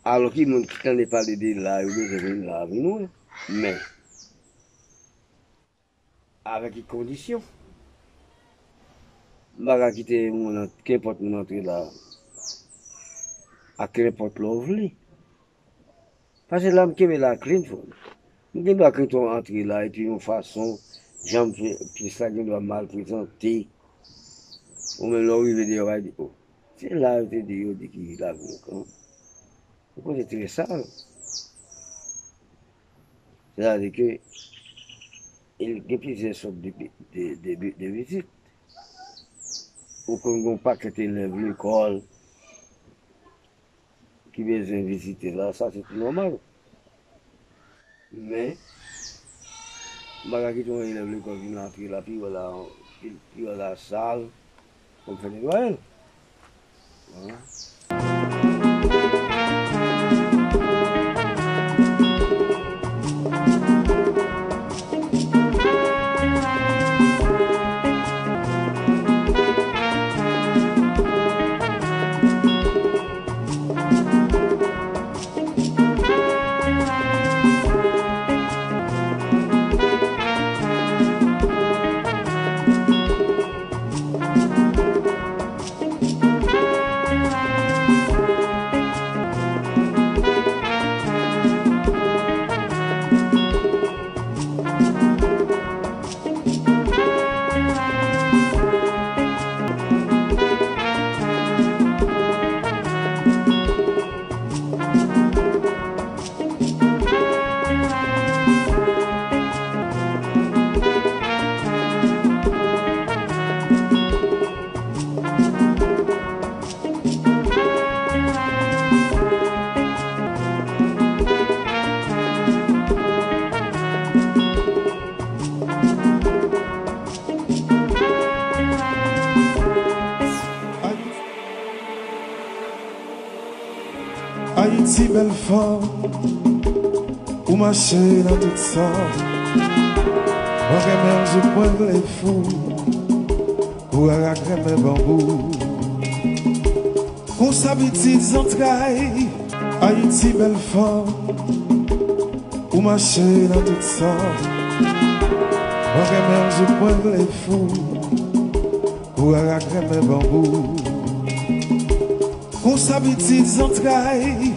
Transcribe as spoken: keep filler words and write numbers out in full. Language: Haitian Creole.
Alò ki moun ki tande pale de la, yo bezwen vin la, vin wè. Men, avèk ki kondisyon? M pa ka kite moun ant-, kenpòt moun antre la ak kenpòt lè w vle. Paske la m kenbe la clean, frè m. M gen dwa kenbe w antre la, epi yon fason, jan m fè, pyès la gen dwa mal prezante. Ou menm lè w rive deyò, w a di, o, se la yo te di, yo di ki lavi yon kan. Yon kote trè sal. Sètadi ke, il gen plizyè sòt de, de, de, de vizit. Ou konn gen yon pakèt elèv lekòl ki bezwen vizite la, sa se tou nòmal. Men, m pa ka kite yon elèv lekòl vin antre la, pi wè la, pi, pi wè la sal, pou m fè netwayaj. Ayiti bèl fanm, ou mache nan tout sa. Mwen renmen w jouk mwen vle fou, kou rara k renmen banbou. Konsa pitit zantray, Ayiti bèl fanm, ou mache nan tout sa. Mwen renmen w jouk mwen vle fou, kou rara k renmen banbou. Konsa pitit zantray.